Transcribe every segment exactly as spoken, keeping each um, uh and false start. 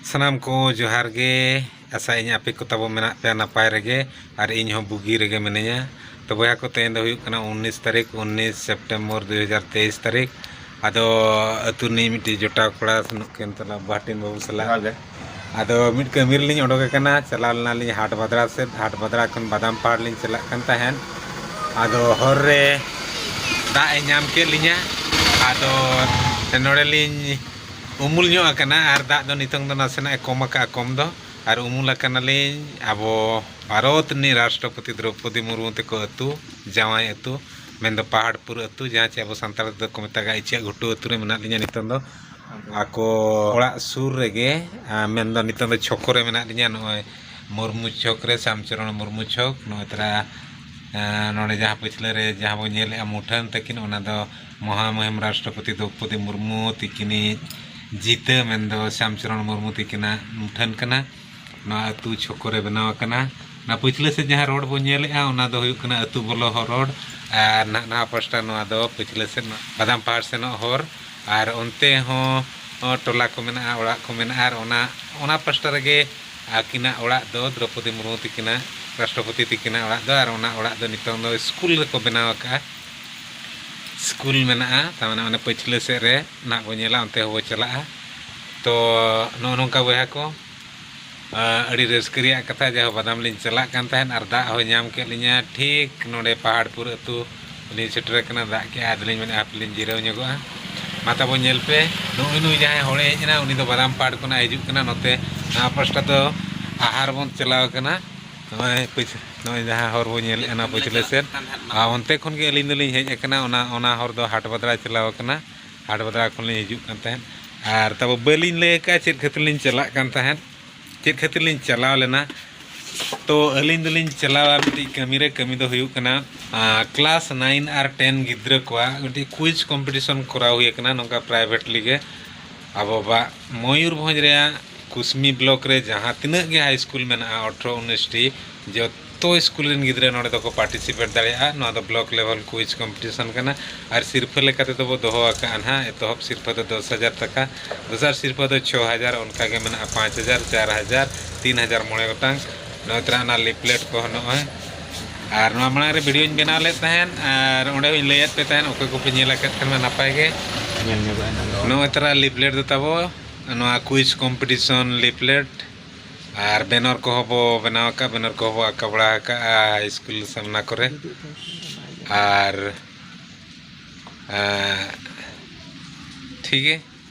ᱥᱟᱱᱟᱢ ᱠᱚ ᱡᱚᱦᱟᱨ ᱜᱮ᱾ ᱟᱥᱟᱭᱟᱹᱧ ᱟᱯᱮ ᱠᱚ ᱛᱟᱵᱚ ᱢᱮᱱᱟᱜ ᱯᱮᱭᱟ ᱱᱟᱯᱟᱭ ᱨᱮᱜᱮ, ᱟᱨ ᱤᱧ ᱦᱚᱸ ᱵᱩᱜᱤ ᱨᱮᱜᱮ ᱢᱤᱱᱟᱹᱧᱟ᱾ ᱛᱚ ᱵᱚᱭᱦᱟ ᱠᱚ, ᱛᱮᱦᱮᱧ ᱫᱚ ᱦᱩᱭᱩᱜ ᱠᱟᱱᱟ ᱩᱱᱤᱥ ᱛᱟᱹᱨᱤᱠᱷ, ᱩᱱᱤᱥ ᱥᱮᱯᱴᱮᱢᱵᱚᱨ ᱫᱩ ᱦᱟᱡᱟᱨ ᱛᱮᱭᱤᱥ ᱛᱟᱹᱨᱤᱠᱷ᱾ ᱟᱫᱚ ᱟᱹᱛᱩ ᱨᱤᱱᱤᱡ ᱢᱤᱫᱴᱤᱡ ᱡᱚᱴᱟᱣ ᱠᱚᱲᱟ ᱱᱩᱠᱤᱱ ᱛᱟᱞᱟ ᱵᱟᱹᱦᱴᱤᱱ ᱵᱟᱹᱵᱩ ᱥᱟᱞᱟᱜ ᱡᱚᱦᱟᱨ ᱜᱮ᱾ ᱟᱫᱚ ᱢᱤᱫ ᱠᱟᱹᱢᱤ ᱨᱮᱞᱤᱧ ᱚᱰᱚᱠ ᱟᱠᱟᱱᱟ, ᱪᱟᱞᱟᱣ ᱞᱮᱱᱟᱞᱤᱧ ᱦᱟᱴ ᱵᱟᱫᱽᱨᱟ ᱥᱮᱫ, ᱦᱟᱴ ᱵᱟᱫᱽᱨᱟ ᱠᱷᱚᱱ ᱵᱟᱫᱟᱢ ᱯᱟᱦᱟᱲ ᱞᱤᱧ ᱪᱟᱞᱟᱜ ᱠᱟᱱ ᱛᱟᱦᱮᱸᱫ᱾ ᱟᱫᱚ ᱦᱚᱨ ᱨᱮ ᱫᱟᱜ ᱮ ᱧᱟᱢ ᱠᱮᱫ ᱞᱤᱧᱟ᱾ ᱟᱫᱚ ᱱᱚᱰᱮ ᱞᱤᱧ ᱩᱢᱩᱞ ᱧᱚᱜ ᱟᱠᱟᱱᱟ, ᱟᱨ ᱫᱟᱜ ᱫᱚ ᱱᱤᱛᱚᱝ ᱫᱚ ᱱᱟᱥᱮᱱᱟᱜ ᱮ ᱠᱚᱢ ᱟᱠᱟᱫᱼᱟ, ᱠᱚᱢ ᱫᱚ᱾ ᱟᱨ ᱩᱢᱩᱞ ᱟᱠᱟᱱᱟᱞᱤᱧ ᱟᱵᱚ ᱵᱷᱟᱨᱚᱛ ᱨᱤᱱᱤᱡ ᱨᱟᱥᱴᱨᱚᱯᱚᱛᱤ ᱫᱨᱚᱣᱯᱚᱫᱤ ᱢᱩᱨᱢᱩ ᱛᱟᱠᱚ ᱟᱹᱛᱩ, ᱡᱟᱶᱟᱭ ᱟᱹᱛᱩ, ᱢᱮᱱᱫᱚ ᱯᱟᱦᱟᱲᱯᱩᱨ ᱟᱹᱛᱩ, ᱡᱟᱦᱟᱸ ᱪᱮ ᱟᱵᱚ ᱥᱟᱱᱛᱟᱲ ᱛᱮᱫᱚ ᱠᱚ ᱢᱮᱛᱟᱜᱼᱟ ᱤᱪᱟᱹᱜ ᱜᱷᱩᱴᱩ ᱟᱹᱛᱩ ᱨᱮ ᱢᱮᱱᱟᱜ ᱞᱤᱧᱟ ᱱᱤᱛᱚᱝ ᱫᱚ᱾ ᱟᱠᱚ ᱚᱲᱟᱜ ᱥᱩᱨ ᱨᱮᱜᱮ, ᱟ, ᱢᱮᱱᱫᱚ ᱱᱤᱛᱚᱝ ᱫᱚ ᱪᱷᱚᱠᱚ ᱨᱮ ᱢᱮᱱᱟᱜ ᱞᱤᱧᱟ, ᱱᱚᱜᱼᱚᱭ ᱢᱩᱨᱢᱩ ᱪᱷᱚᱠ ᱨᱮ, ᱥᱟᱢᱪᱚᱨᱚᱬ ᱢᱩᱨᱢᱩ ᱪᱷᱚᱠ, ᱱᱚᱜᱼᱚᱭ ᱛᱟᱨᱟ, ᱟ, ᱱᱚᱰᱮ ᱡᱟᱦᱟᱸ ᱯᱟᱹᱪᱷᱞᱟᱹ ᱨᱮ ᱡᱟᱦᱟᱸ ᱵᱚᱱ ᱧᱮᱞᱮᱫᱼᱟ ᱢᱩᱴᱷᱟᱹᱱ ᱛᱟᱹᱠᱤᱱ, ᱚᱱᱟ ᱫᱚ ᱢᱚᱦᱟᱢᱩᱦᱤᱢ ᱨᱟᱥᱴᱨᱚᱯᱚᱛᱤ ᱫᱨᱚᱣᱯᱚᱫᱤ ᱢᱩᱨᱢᱩ ᱛᱤᱠᱤᱱᱤᱡ ᱡᱤᱛᱟᱹ, ᱢᱮᱱᱫᱚ ᱥᱟᱢᱪᱚᱨᱚᱬ ᱢᱩᱨᱢᱩ ᱛᱤᱠᱤᱱᱟᱜ ᱢᱩᱴᱷᱟᱹᱱ ᱠᱟᱱᱟ᱾ ᱱᱚᱣᱟ ᱟᱹᱛᱩ ᱪᱷᱚᱠᱚ ᱨᱮ ᱵᱮᱱᱟᱣ ᱟᱠᱟᱱᱟ᱾ ᱚᱱᱟ ᱯᱟᱹᱪᱷᱞᱟᱹ ᱥᱮᱫ ᱡᱟᱦᱟᱸ ᱨᱳᱰ ᱵᱚᱱ ᱧᱮᱞᱮᱫᱼᱟ, ᱚᱱᱟ ᱫᱚ ᱦᱩᱭᱩᱜ ᱠᱟᱱᱟ ᱟᱹᱛᱩ ᱵᱚᱞᱚ ᱦᱚᱨ ᱨᱳᱰ, ᱟᱨ ᱱᱟᱦᱟᱜ ᱱᱟᱣᱟ ᱯᱟᱥᱴᱟ ᱱᱚᱣᱟ ᱫᱚ ᱯᱟᱹᱪᱷᱞᱟᱹ ᱥᱮᱫ ᱵᱟᱫᱟᱢ ᱯᱟᱦᱟᱲ ᱥᱮᱱᱚᱜ ᱦᱚᱨ, ᱟᱨ ᱚᱱᱛᱮ ᱦᱚᱸ ᱴᱚᱞᱟ ᱠᱚ ᱢᱮᱱᱟᱜᱼᱟ, ᱚᱲᱟᱜ ᱠᱚ ᱢᱮᱱᱟᱜᱼᱟ, ᱟᱨ ᱚᱱᱟ, ᱚᱱᱟ ᱯᱟᱥᱴᱟ ᱨᱮᱜᱮ ᱟᱹᱠᱤᱱᱟᱜ ᱚᱲᱟᱜ ᱫᱚ, ᱫᱨᱚᱯᱚᱫᱤ ᱢᱩᱨᱢᱩ ᱛᱤᱠᱤᱱᱟᱜ, ᱨᱟᱥᱴᱨᱚᱯᱚᱛᱤ ᱛᱤᱠᱤᱱᱟᱜ ᱚᱲᱟᱜ ᱫᱚ, ᱟᱨ ᱚᱱᱟ ᱚᱲᱟᱜ ᱫᱚ ᱱᱤᱛᱚᱝ ᱫᱚ ᱥᱠᱩᱞ ᱨᱮᱠᱚ ᱵᱮᱱᱟᱣ ᱟᱠᱟᱫᱼᱟ᱾ ᱥᱠᱩᱞ ᱢᱮᱱᱟᱜᱼᱟ, ᱛᱟᱨ ᱢᱟᱱᱮ ᱚᱱᱮ ᱯᱟᱹᱪᱷᱞᱟᱹ ᱥᱮᱫ ᱨᱮ ᱱᱟᱦᱟᱜ ᱵᱚ ᱧᱮᱞᱟ, ᱚᱱᱛᱮ ᱦᱚᱸᱵᱚ ᱪᱟᱞᱟᱜᱼᱟ᱾ ᱛᱚ ᱱᱚᱜᱼᱚ ᱱᱚᱝᱠᱟ ᱵᱚᱭᱦᱟ ᱠᱚ, ᱟ, ᱟᱹᱰᱤ ᱨᱟᱹᱥᱠᱟᱹ ᱨᱮᱭᱟᱜ ᱠᱟᱛᱷᱟ, ᱡᱟᱦᱟᱸ ᱵᱟᱫᱟᱢ ᱞᱤᱧ ᱪᱟᱞᱟᱜ ᱠᱟᱱ ᱛᱟᱦᱮᱸᱫ ᱟᱨ ᱫᱟᱜ ᱦᱚᱸ ᱧᱟᱢ ᱠᱮᱫ ᱞᱤᱧᱟ᱾ ᱴᱷᱤᱠ ᱱᱚᱰᱮ ᱯᱟᱦᱟᱲᱯᱩᱨ ᱟᱹᱛᱩ ᱞᱤᱧ ᱥᱮᱴᱮᱨ ᱟᱠᱟᱱᱟ, ᱫᱟᱜ ᱠᱮᱜᱼᱟ, ᱟᱫᱚᱞᱤᱧ ᱢᱮᱱᱮᱫᱼᱟ ᱦᱟᱯᱮ ᱞᱤᱧ ᱡᱤᱨᱟᱹᱣ ᱧᱚᱜᱚᱜᱼᱟ᱾ ᱢᱟ ᱛᱟᱵᱚ ᱧᱮᱞ ᱯᱮ, ᱱᱩᱜᱼᱩᱭ ᱱᱩᱭ ᱡᱟᱦᱟᱸᱭ ᱦᱚᱲᱮ ᱦᱮᱡ ᱮᱱᱟ, ᱩᱱᱤ ᱫᱚ ᱵᱟᱫᱟᱢ ᱯᱟᱦᱟᱲ ᱠᱷᱚᱱᱟᱜ ᱦᱤᱡᱩᱜ ᱠᱟᱱᱟ᱾ ᱱᱚᱛᱮ ᱱᱚᱣᱟ ᱯᱟᱥᱴᱟ ᱫᱚ ᱟᱦᱟᱨ ᱵᱚᱱ ᱪᱟᱞᱟᱣ ᱠᱟᱱᱟ᱾ ᱱᱚᱜᱼᱚᱭ ᱯᱟᱹᱪ-, ᱱᱚᱜᱼᱚᱭ ᱡᱟᱦᱟᱸ ᱦᱚᱨ ᱵᱚᱱ ᱧᱮᱞᱮᱫᱼᱟ ᱱᱚᱣᱟ ᱯᱟᱹᱪᱷᱞᱟᱹ ᱥᱮᱫ, ᱟᱨ ᱚᱱᱛᱮ ᱠᱷᱚᱱ ᱜᱮ ᱟᱹᱞᱤᱧ ᱫᱚᱞᱤᱧ ᱦᱮᱡ ᱟᱠᱟᱱᱟ᱾ ᱚᱱᱟ, ᱚᱱᱟ ᱦᱚᱨ ᱫᱚ ᱦᱟᱴ ᱵᱟᱫᱽᱨᱟ ᱪᱟᱞᱟᱣ ᱟᱠᱟᱱᱟ, ᱦᱟᱴ ᱵᱟᱫᱽᱨᱟ ᱠᱷᱚᱱ ᱞᱤᱧ ᱦᱤᱡᱩᱜ ᱠᱟᱱ ᱛᱟᱦᱮᱸᱫ᱾ ᱟᱨ ᱛᱟᱵᱚ ᱵᱟᱹᱞᱤᱧ ᱞᱟᱹᱭ ᱟᱠᱟᱫᱼᱟ ᱪᱮᱫ ᱠᱷᱟᱹᱛᱤᱨ ᱞᱤᱧ ᱪᱟᱞᱟᱜ ᱠᱟᱱ ᱛᱟᱦᱮᱸᱫ, ᱪᱮᱫ ᱠᱷᱟᱹᱛᱤᱨ ᱞᱤᱧ ᱪᱟᱞᱟᱣ ᱞᱮᱱᱟ᱾ ᱛᱚ ᱟᱹᱞᱤᱧ ᱫᱚᱞᱤᱧ ᱪᱟᱞᱟᱣᱟ ᱢᱤᱫᱴᱤᱡ ᱠᱟᱹᱢᱤ ᱨᱮ᱾ ᱠᱟᱹᱢᱤ ᱫᱚ ᱦᱩᱭᱩᱜ ᱠᱟᱱᱟ, ᱟᱸ, ᱠᱞᱟᱥ ᱱᱟᱭᱤᱱ ᱟᱨ ᱴᱮᱱ ᱜᱤᱫᱽᱨᱟᱹ ᱠᱚᱣᱟᱜ ᱢᱤᱫᱴᱤᱡ ᱠᱩᱭᱤᱡᱽ ᱠᱚᱢᱯᱤᱴᱤᱥᱚᱱ ᱠᱚᱨᱟᱣ ᱦᱩᱭ ᱟᱠᱟᱱᱟ ᱱᱚᱝᱠᱟ ᱯᱨᱟᱭᱵᱷᱮᱴᱞᱤ ᱜᱮ᱾ ᱟᱵᱚᱣᱟᱜ ᱢᱚᱭᱩᱨᱵᱷᱚᱸᱡᱽ ᱨᱮᱭᱟᱜ ᱠᱩᱥᱢᱤ ᱵᱞᱚᱠ ᱨᱮ ᱡᱟᱦᱟᱸ ᱛᱤᱱᱟᱹᱜ ᱜᱮ ᱦᱟᱭ ᱥᱠᱩᱞ ᱢᱮᱱᱟᱜᱼᱟ, ᱟᱴᱷᱨᱚ ᱩᱱᱤᱥ ᱴᱤ, ᱡᱚᱛ-, ᱡᱚᱛᱚ ᱥᱠᱩᱞ ᱨᱮᱱ ᱜᱤᱫᱽᱨᱟᱹ ᱱᱚᱰᱮ ᱫᱚᱠᱚ ᱯᱟᱨᱴᱤᱥᱤᱯᱮᱴ ᱫᱟᱲᱮᱭᱟᱜᱼᱟ᱾ ᱱᱚᱣᱟ ᱫᱚ ᱵᱞᱚᱠ ᱞᱮᱵᱷᱮᱞ ᱠᱩᱭᱤᱡᱽ ᱠᱚᱢᱯᱤᱴᱤᱥᱚᱱ ᱠᱟᱱᱟ᱾ ᱟᱨ ᱥᱤᱨᱯᱷᱟᱹ ᱞᱮᱠᱟ ᱛᱮᱫᱚ ᱵᱚ ᱫᱚᱦᱚ ᱟᱠᱟᱫᱼᱟ ᱱᱟᱦᱟᱜ, ᱮᱛᱚᱦᱚᱵ ᱥᱤᱨᱯᱷᱟᱹ ᱫᱚ ᱫᱚᱥ ᱦᱟᱡᱟᱨ ᱴᱟᱠᱟ, ᱫᱚᱥᱟᱨ ᱥᱤᱨᱯᱷᱟᱹ ᱫᱚ ᱪᱷᱚ ᱦᱟᱡᱟᱨ, ᱚᱱᱠᱟ ᱜᱮ ᱢᱮᱱᱟᱜᱼᱟ ᱯᱟᱸᱪ ᱦᱟᱡᱟᱨ, ᱪᱟᱨ ᱦᱟᱡᱟᱨ, ᱛᱤᱱ ᱦᱟᱡᱟᱨ ᱢᱚᱬᱮ ᱜᱚᱴᱟᱝ᱾ ᱱᱚᱜᱼᱚᱭ ᱛᱚᱨᱟ ᱚᱱᱟ ᱞᱤᱯᱞᱮᱴ ᱠᱚ ᱱᱚᱜᱼᱚᱭ᱾ ᱟᱨ ᱱᱚᱣᱟ ᱢᱟᱲᱟᱝ ᱨᱮ ᱵᱷᱤᱰᱤᱭᱳᱧ ᱵᱮᱱᱟᱣ ᱞᱮᱫ ᱛᱟᱦᱮᱸᱫ, ᱟᱨ ᱚᱸᱰᱮ ᱦᱚᱸᱧ ᱞᱟᱹᱭᱟᱫ ᱯᱮ ᱛᱟᱦᱮᱸᱫ ᱚᱠᱚᱭ ᱠᱚᱯᱮ ᱧᱮᱞ ᱟᱠᱟᱫ ᱠᱷᱟᱱ ᱢᱟ ᱱᱟᱯᱟᱭ ᱜᱮ᱾ ᱧᱮᱞ ᱧᱚᱜᱚᱜᱼᱟ ᱱᱟᱜ ᱫᱚ᱾ ᱱᱚᱜᱼᱚᱭ ᱛᱚᱨᱟ ᱞᱤᱯᱞᱮᱴ ᱫᱚ ᱛᱟᱵᱚ, ᱱᱚᱣᱟ ᱠᱩᱭᱤᱡᱽ ᱠᱚᱢᱯᱤᱴᱤᱥᱚᱱ ᱞᱤᱯᱞᱮᱴ᱾ ᱟᱨ ᱵᱮᱱᱚᱨ ᱠᱚᱦᱚᱸ ᱵᱚ ᱵᱮᱱᱟᱣ ᱟᱠᱟᱫ, ᱵᱮᱱᱚᱨ ᱠᱚᱦᱚᱸ ᱵᱚ ᱟᱸᱠᱟ ᱵᱟᱲᱟ ᱟᱠᱟᱫᱼᱟ ᱦᱟᱭ ᱥᱠᱩᱞ ᱥᱟᱢᱱᱟ ᱠᱚᱨᱮ᱾ ᱟᱨ ᱟᱨ ᱴᱷᱤᱠ ᱜᱮ,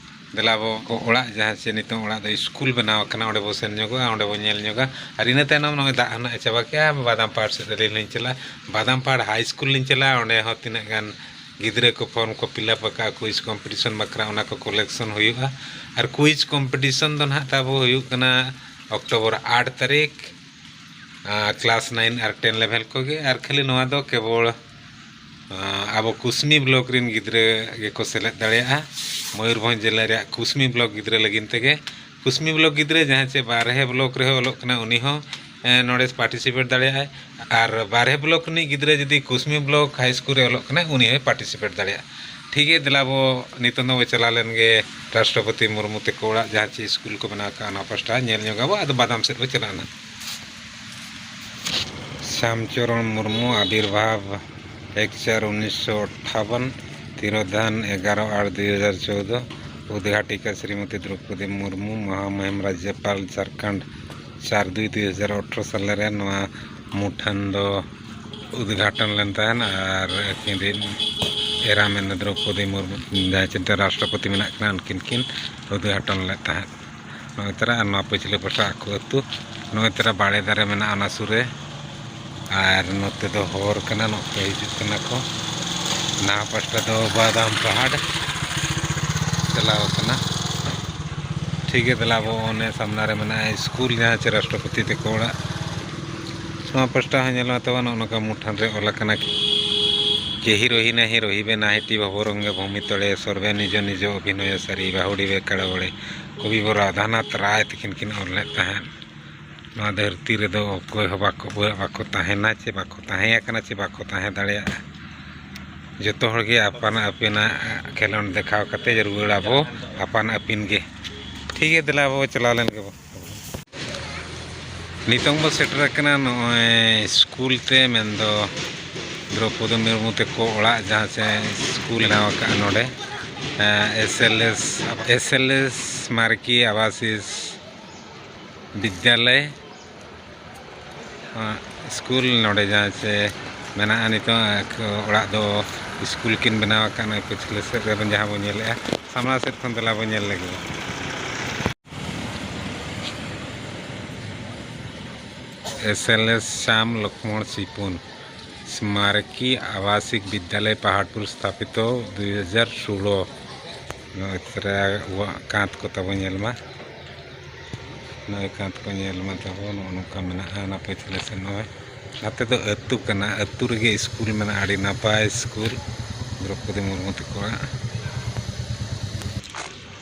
ᱫᱮᱞᱟ ᱵᱚ ᱚᱲᱟᱜ, ᱡᱟᱦᱟᱸ ᱪᱮ ᱱᱤᱛᱚᱝ ᱚᱲᱟᱜ ᱫᱚ ᱥᱠᱩᱞ ᱵᱮᱱᱟᱣ ᱟᱠᱟᱱᱟ, ᱚᱸᱰᱮ ᱵᱚ ᱥᱮᱱ ᱧᱚᱜᱚᱜᱼᱟ, ᱚᱸᱰᱮ ᱵᱚ ᱧᱮᱞ ᱧᱚᱜᱟ᱾ ᱟᱨ ᱤᱱᱟᱹ ᱛᱟᱭᱱᱚᱢ ᱱᱚᱜᱼᱚᱭ ᱫᱟᱜ ᱦᱚᱸ ᱱᱟᱜ ᱮ ᱪᱟᱵᱟ ᱠᱮᱜᱼᱟ, ᱵᱟᱫᱟᱢ ᱯᱟᱲ ᱥᱮᱫ ᱟᱹᱞᱤᱧ ᱞᱤᱧ ᱪᱟᱞᱟᱜᱼᱟ, ᱵᱟᱫᱟᱢ ᱯᱟᱲ ᱦᱟᱭ ᱥᱠᱩᱞ ᱞᱤᱧ ᱪᱟᱞᱟᱜᱼᱟ᱾ ᱚᱸᱰᱮ ᱦᱚᱸ ᱛᱤᱱᱟᱹᱜ ᱜᱟᱱ ᱜᱤᱫᱽᱨᱟᱹ ᱠᱚ ᱯᱷᱚᱨᱢ ᱠᱚ ᱯᱷᱤᱞᱟᱯ ᱟᱠᱟᱫᱼᱟ ᱠᱩᱭᱤᱡᱽ ᱠᱚᱢᱯᱤᱴᱤᱥᱚᱱ ᱵᱟᱠᱷᱨᱟ, ᱚᱱᱟ ᱠᱚ ᱠᱚᱞᱮᱠᱥᱚᱱ ᱦᱩᱭᱩᱜᱼᱟ᱾ ᱟᱨ ᱠᱩᱭᱤᱡᱽ ᱠᱚᱢᱯᱤᱴᱤᱥᱚᱱ ᱫᱚ ᱱᱟᱦᱟᱜ ᱛᱟᱵᱚ ᱦᱩᱭᱩᱜ ᱠᱟᱱᱟ ᱚᱠᱴᱳᱵᱚᱨ ᱟᱴ ᱛᱟᱹᱨᱤᱠᱷ, ᱟᱨ ᱠᱞᱟᱥ ᱱᱟᱭᱤᱱ ᱟᱨ ᱴᱮᱱ ᱞᱮᱵᱷᱮᱞ ᱠᱚᱜᱮ᱾ ᱟᱨ ᱠᱷᱟᱹᱞᱤ ᱱᱚᱣᱟ ᱫᱚ ᱠᱮᱵᱚᱞ, ᱟᱸ, ᱟᱵᱚ ᱠᱩᱥᱢᱤ ᱵᱞᱚᱠ ᱨᱮᱱ ᱜᱤᱫᱽᱨᱟᱹ ᱜᱮᱠᱚ ᱥᱮᱞᱮᱫ ᱫᱟᱲᱮᱭᱟᱜᱼᱟ᱾ ᱢᱚᱭᱩᱨᱵᱷᱚᱸᱡᱽ ᱡᱮᱞᱟ ᱨᱮᱭᱟᱜ ᱠᱩᱥᱢᱤ ᱵᱞᱚᱠ ᱜᱤᱫᱽᱨᱟᱹ ᱞᱟᱹᱜᱤᱫ ᱛᱮᱜᱮ᱾ ᱠᱩᱥᱢᱤ ᱵᱞᱚᱠ ᱜᱤᱫᱽᱨᱟᱹ ᱡᱟᱦᱟᱸᱭ ᱪᱮ ᱵᱟᱨᱦᱮ ᱵᱞᱚᱠ ᱨᱮᱦᱚᱸ ᱚᱞᱚᱜ ᱠᱟᱱᱟ, ᱩᱱᱤ ᱦᱚᱸ, ᱮᱸ, ᱱᱚᱰᱮ ᱯᱟᱨᱴᱤᱥᱤᱯᱮᱴ ᱫᱟᱲᱮᱭᱟᱜᱼᱟᱭ᱾ ᱟᱨ ᱵᱟᱨᱦᱮ ᱵᱞᱚᱠ ᱨᱤᱱᱤᱡ ᱜᱤᱫᱽᱨᱟᱹ ᱡᱩᱫᱤ ᱠᱩᱥᱢᱤ ᱵᱞᱚᱠ ᱦᱟᱭ ᱥᱠᱩᱞ ᱨᱮ ᱚᱞᱚᱜ ᱠᱟᱱᱟᱭ, ᱩᱱᱤ ᱦᱚᱸᱭ ᱯᱟᱨᱴᱤᱥᱤᱯᱮᱴ ᱫᱟᱲᱮᱭᱟᱜᱼᱟ᱾ ᱴᱷᱤᱠ ᱜᱮᱭᱟ, ᱫᱮᱞᱟ ᱵᱚ ᱱᱤᱛᱚᱝ ᱫᱚ ᱵᱚ ᱪᱟᱞᱟᱣ ᱞᱮᱱ ᱜᱮ ᱨᱟᱥᱴᱨᱚᱯᱚᱛᱤ ᱢᱩᱨᱢᱩ ᱛᱮᱠᱚ ᱚᱲᱟᱜ, ᱡᱟᱦᱟᱸ ᱪᱮ ᱥᱠᱩᱞ ᱠᱚ ᱵᱮᱱᱟᱣ ᱠᱟᱜᱼᱟ, ᱚᱱᱟ ᱯᱟᱥᱴᱟ ᱧᱮᱞ ᱧᱚᱜ ᱟᱵᱚ, ᱟᱫᱚ ᱵᱟᱫᱟᱢ ᱥᱮᱫ ᱵᱚ ᱪᱟᱞᱟᱜᱼᱟ ᱱᱟᱜ᱾ ᱥᱭᱟᱢ ᱪᱚᱨᱚᱬ ᱢᱩᱨᱢᱩ, ᱟᱵᱤᱨᱵᱷᱟᱵᱽ ᱮᱠ ᱪᱟᱨ ᱩᱱᱤᱥᱥᱚ ᱟᱴᱷᱟᱵᱚᱱ, ᱛᱤᱨᱳᱫᱷᱟᱱ ᱮᱜᱟᱨᱚ ᱟᱴ ᱫᱩᱭ ᱦᱟᱡᱟᱨ ᱪᱳᱫᱽᱫᱳ, ᱩᱫᱽᱜᱷᱟᱴᱤᱠᱟ ᱥᱨᱤᱢᱚᱛᱤ ᱫᱨᱚᱯᱚᱫᱤ ᱢᱩᱨᱢᱩ, ᱢᱚᱦᱟᱢᱩᱦᱤᱢ ᱨᱟᱡᱽᱡᱚᱯᱟᱞ, ᱡᱷᱟᱨᱠᱷᱚᱸᱰ, ᱪᱟᱨ ᱫᱩᱭ ᱫᱩᱭ ᱦᱟᱡᱟᱨ ᱟᱴᱷᱨᱚ ᱥᱟᱞᱮ ᱨᱮ ᱱᱚᱣᱟ ᱢᱩᱴᱷᱟᱹᱱ ᱫᱚ ᱩᱫᱽᱜᱷᱟᱴᱚᱱ ᱞᱮᱱ ᱛᱟᱦᱮᱸᱱ᱾ ᱟᱨ ᱟᱹᱠᱤᱱ ᱨᱤᱱ ᱮᱨᱟ ᱢᱮᱱᱫᱚ ᱫᱨᱚᱯᱚᱫᱤ ᱢᱩᱨᱢᱩ, ᱡᱟᱦᱟᱸᱭ ᱪᱤᱱᱛᱟᱹ ᱨᱟᱥᱴᱨᱚᱯᱚᱛᱤ ᱢᱮᱱᱟᱜ ᱠᱤᱱᱟ, ᱩᱱᱠᱤᱱ ᱠᱤᱱ ᱩᱫᱽᱜᱷᱟᱴᱚᱱ ᱞᱮᱫ ᱛᱟᱦᱮᱸᱫ᱾ ᱱᱚᱜᱼᱚᱭ ᱛᱚᱨᱟ, ᱟᱨ ᱱᱚᱣᱟ ᱯᱟᱹᱪᱷᱞᱟᱹ ᱯᱟᱥᱴᱟ ᱟᱠᱚ ᱟᱹᱛᱩ, ᱱᱚᱜᱼᱚᱭ ᱛᱚᱨᱟ ᱵᱟᱲᱮ ᱫᱟᱨᱮ ᱢᱮᱱᱟᱜᱼᱟ ᱚᱱᱟ ᱥᱩᱨ ᱨᱮ᱾ ᱟᱨ ᱱᱚᱛᱮ ᱫᱚ ᱦᱚᱨ ᱠᱟᱱᱟ, ᱱᱚᱛᱮ ᱦᱤᱡᱩᱜ ᱠᱟᱱᱟ ᱠᱚ᱾ ᱱᱟᱣᱟ ᱯᱟᱥᱴᱟ ᱫᱚ ᱵᱟᱫᱟᱢ ᱯᱟᱦᱟᱲ ᱪᱟᱞᱟᱣ ᱠᱟᱱᱟ᱾ ᱴᱷᱤᱠ ᱜᱮᱭᱟ, ᱫᱮᱞᱟ ᱟᱵᱚ ᱚᱱᱮ ᱥᱟᱢᱱᱟ ᱨᱮ ᱢᱮᱱᱟᱜᱼᱟ ᱥᱠᱩᱞ, ᱡᱟᱦᱟᱸ ᱪᱮ ᱨᱟᱥᱴᱨᱚᱯᱚᱛᱤ ᱛᱟᱠᱚ ᱚᱲᱟᱜ᱾ ᱱᱚᱣᱟ ᱯᱟᱥᱴᱟ ᱦᱚᱸ ᱧᱮᱞᱚᱜᱼᱟ ᱛᱟᱵᱚᱱ, ᱱᱚᱜᱼᱚ ᱱᱚᱝᱠᱟ ᱢᱩᱴᱷᱟᱹᱱ ᱨᱮ ᱚᱞ ᱟᱠᱟᱱᱟ, ᱠᱮᱦᱤ ᱨᱚᱦᱤ ᱱᱟᱦᱤ ᱨᱚᱦᱤᱵᱮ ᱱᱟᱦᱤᱴᱤ ᱵᱷᱚᱵᱚᱨᱚᱝᱜᱮ ᱵᱷᱩᱢᱤ ᱛᱚᱲᱮ ᱥᱚᱨᱵᱮ ᱱᱤᱡᱚ ᱱᱤᱡᱚ ᱚᱵᱷᱤᱱᱚᱭ ᱥᱟᱨᱤ ᱵᱟᱦᱩᱲᱤᱵᱮ ᱠᱟᱲᱟᱣᱲᱮ᱾ ᱠᱚᱵᱤ ᱵᱚᱨ ᱨᱟᱫᱷᱟᱱᱟᱛᱷ ᱨᱟᱭ ᱛᱟᱹᱠᱤᱱ ᱠᱤᱱ ᱚᱞ ᱞᱮᱫ ᱛᱟᱦᱮᱸᱫ᱾ ᱱᱚᱣᱟ ᱫᱷᱟᱹᱨᱛᱤ ᱨᱮᱫᱚ ᱚᱠᱚᱭ ᱦᱚᱸ ᱵᱟᱠᱚ, ᱵᱟᱠᱚ ᱛᱟᱦᱮᱱᱟ ᱪᱮ ᱵᱟᱠᱚ ᱛᱟᱦᱮᱸ ᱟᱠᱟᱱᱟ ᱪᱮ ᱵᱟᱠᱚ ᱛᱟᱦᱮᱸ ᱫᱟᱲᱮᱭᱟᱜᱼᱟ᱾ ᱡᱚᱛᱚ ᱦᱚᱲ ᱜᱮ ᱟᱯᱟᱱ ᱟᱹᱯᱤᱱᱟᱜ ᱠᱷᱮᱞᱳᱰ ᱫᱮᱠᱷᱟᱣ ᱠᱟᱛᱮ ᱨᱩᱣᱟᱹᱲ ᱟᱵᱚ ᱟᱯᱟᱱ ᱟᱹᱯᱤᱱ ᱜᱮ᱾ ᱴᱷᱤᱠ ᱜᱮᱭᱟ, ᱫᱮᱞᱟ ᱟᱵᱚ ᱪᱟᱞᱟᱣ ᱞᱮᱱ ᱜᱮᱵᱚ᱾ ᱱᱤᱛᱚᱝ ᱵᱚ ᱥᱮᱴᱮᱨ ᱟᱠᱟᱱᱟ ᱱᱚᱜᱼᱚᱭ ᱥᱠᱩᱞ ᱛᱮ, ᱢᱮᱱᱫᱚ ᱫᱨᱚᱯᱚᱫᱤ ᱢᱩᱨᱢᱩ ᱛᱮᱠᱚ ᱚᱲᱟᱜ, ᱡᱟᱦᱟᱸ ᱥᱮ ᱥᱠᱩᱞ ᱵᱮᱱᱟᱣ ᱟᱠᱟᱫᱼᱟ ᱱᱚᱰᱮ, S L S, S L S ᱢᱟᱨᱠᱤ ᱟᱵᱟᱥᱤᱥ ᱵᱤᱫᱽᱭᱟᱞᱚᱭ, ᱦᱮᱸ, ᱥᱠᱩᱞ ᱱᱚᱰᱮ ᱡᱟᱦᱟᱸ ᱪᱮ ᱢᱮᱱᱟᱜᱼᱟ ᱱᱤᱛᱚᱜ, ᱚᱲᱟᱜ ᱫᱚ ᱥᱠᱩᱞ ᱠᱤᱱ ᱵᱮᱱᱟᱣ ᱟᱠᱟᱫ, ᱱᱚᱜᱼᱚᱭ ᱯᱟᱹᱪᱷᱞᱟᱹ ᱥᱮᱫ ᱨᱮᱵᱚᱱ ᱡᱟᱦᱟᱸ ᱵᱚᱱ ᱧᱮᱞᱮᱫᱼᱟ, ᱥᱟᱢᱱᱟ ᱥᱮᱫ ᱠᱷᱚᱱ ᱫᱮᱞᱟ ᱵᱚᱱ ᱧᱮᱞ ᱞᱮᱜᱮ᱾ ᱮᱥ ᱮᱞ ᱮᱥ ᱥᱟᱢ ᱞᱚᱠᱷᱢᱚᱬ ᱥᱤᱯᱩᱱ ᱥᱢᱟᱨᱚᱠᱤ ᱟᱵᱟᱥᱤᱠ ᱵᱤᱫᱽᱭᱟᱞᱚᱭ ᱯᱟᱦᱟᱲᱯᱩᱨ ᱥᱛᱷᱟᱯᱤᱛᱚ ᱫᱩᱭ ᱦᱟᱡᱟᱨ ᱥᱳᱞᱳ᱾ ᱱᱚᱜᱼᱚᱭ ᱛᱚᱨᱟ ᱟᱵᱚᱣᱟᱜ ᱠᱟᱸᱛ ᱠᱚ ᱛᱟᱵᱚ ᱧᱮᱞ ᱢᱟ᱾ ᱱᱚᱜᱼᱚᱭ ᱠᱟᱸᱛ ᱠᱚ ᱧᱮᱞ ᱢᱟ ᱛᱟᱵᱚ, ᱱᱚᱜᱼᱚ ᱱᱚᱝᱠᱟ ᱢᱮᱱᱟᱜᱼᱟ᱾ ᱚᱱᱟ ᱯᱟᱹᱪᱷᱞᱟᱹ ᱥᱮᱫ ᱱᱚᱜᱼᱚᱭ ᱱᱟᱛᱮ ᱫᱚ ᱟᱹᱛᱩ ᱠᱟᱱᱟ, ᱟᱹᱛᱩ ᱨᱮᱜᱮ ᱥᱠᱩᱞ ᱢᱮᱱᱟᱜᱼᱟ, ᱟᱹᱰᱤ ᱱᱟᱯᱟᱭ ᱥᱠᱩᱞ ᱫᱨᱚᱯᱚᱫᱤ ᱢᱩᱨᱢᱩ ᱛᱟᱠᱚᱣᱟᱜ᱾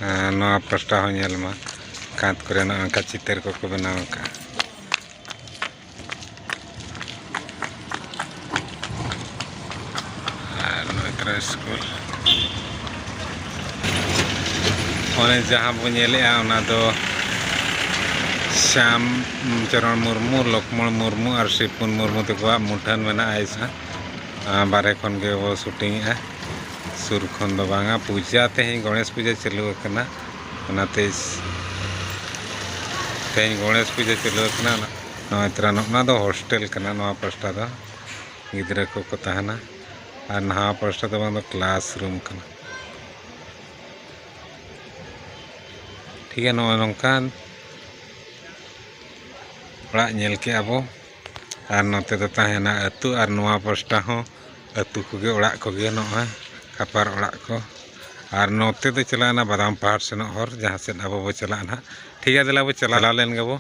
ᱟᱨ ᱱᱚᱣᱟ ᱯᱟᱥᱴᱟ ᱦᱚᱸ ᱧᱮᱞ ᱢᱟ, ᱠᱟᱸᱛ ᱠᱚᱨᱮ ᱱᱚᱜᱼᱚ ᱱᱚᱝᱠᱟ ᱪᱤᱛᱟᱹᱨ ᱠᱚᱠᱚ ᱵᱮᱱᱟᱣ ᱟᱠᱟᱫᱼᱟ᱾ ᱟᱨ ᱱᱚᱜᱼᱚᱭ ᱛᱚᱨᱟ ᱥᱠᱩᱞ᱾ ᱚᱱᱮ ᱡᱟᱦᱟᱸ ᱵᱚᱱ ᱧᱮᱞᱮᱜᱼᱟ, ᱚᱱᱟ ᱫᱚ ᱥᱭᱟᱢ ᱪᱚᱨᱚᱬ ᱢᱩᱨᱢᱩ, ᱞᱚᱠᱷᱢᱚᱬ ᱢᱩᱨᱢᱩ ᱟᱨ ᱥᱤᱯᱩᱱ ᱢᱩᱨᱢᱩ ᱛᱟᱠᱚᱣᱟᱜ ᱢᱩᱴᱷᱟᱹᱱ ᱢᱮᱱᱟᱜᱼᱟ᱾ ᱤᱥᱟ-, ᱟᱨ ᱵᱟᱨᱦᱮ ᱠᱷᱚᱱ ᱜᱮ ᱵᱚ ᱥᱩᱴᱤᱝᱮᱜᱼᱟ, ᱥᱩᱨ ᱠᱷᱚᱱ ᱫᱚ ᱵᱟᱝᱟ᱾ ᱯᱩᱡᱟ, ᱛᱮᱦᱮᱧ ᱜᱚᱬᱮᱥ ᱯᱩᱡᱟᱹ ᱪᱟᱹᱞᱩ ᱟᱠᱟᱱᱟ, ᱚᱱᱟᱛᱮ ᱤᱥ-, ᱛᱮᱦᱮᱧ ᱜᱚᱬᱮᱥ ᱯᱩᱡᱟᱹ ᱪᱟᱹᱞᱩ ᱟᱠᱟᱱᱟ᱾ ᱱᱚᱜᱼᱚᱭ ᱛᱚᱨᱟ, ᱱᱚᱜᱼᱱᱟ ᱫᱚ ᱦᱳᱥᱴᱮᱞ ᱠᱟᱱᱟ, ᱱᱚᱣᱟ ᱯᱟᱥᱴᱟ ᱫᱚ ᱜᱤᱫᱽᱨᱟᱹ ᱠᱚᱠᱚ ᱛᱟᱦᱮᱱᱟ, ᱟᱨ ᱱᱟᱣᱟ ᱯᱟᱥᱴᱟ ᱫᱚ ᱵᱟᱝ ᱫᱚ ᱠᱞᱟᱥ ᱨᱩᱢ ᱠᱟᱱᱟ᱾ ᱴᱷᱤᱠ ᱜᱮᱭᱟ, ᱱᱚᱜᱼᱚᱭ ᱱᱚᱝᱠᱟᱱ ᱚᱲᱟᱜ ᱧᱮᱞ ᱠᱮᱜᱼᱟ ᱵᱚ᱾ ᱟᱨ ᱱᱚᱛᱮ ᱫᱚ ᱛᱟᱦᱮᱱᱟ ᱟᱹᱛᱩ, ᱟᱨ ᱱᱚᱣᱟ ᱯᱟᱥᱴᱟ ᱦᱚᱸ ᱟᱹᱛᱩ ᱠᱚᱜᱮ, ᱚᱲᱟᱜ ᱠᱚᱜᱮ, ᱱᱚᱜᱼᱚᱭ ᱠᱷᱟᱯᱟᱨ ᱚᱲᱟᱜ ᱠᱚ᱾ ᱟᱨ ᱱᱚᱛᱮ ᱫᱚ ᱪᱟᱞᱟᱣᱱᱟ ᱵᱟᱫᱟᱢ ᱯᱟᱦᱟᱲ ᱥᱮᱱᱚᱜ ᱦᱚᱨ, ᱡᱟᱦᱟᱸ ᱥᱮᱫ ᱟᱵᱚ ᱵᱚ ᱪᱟᱞᱟᱜᱼᱟ ᱱᱟᱦᱟᱜ᱾ ᱴᱷᱤᱠ ᱜᱮᱭᱟ, ᱫᱮᱞᱟ ᱵᱚ ᱪᱟᱞᱟᱣ ᱞᱮᱱ ᱜᱮᱵᱚ᱾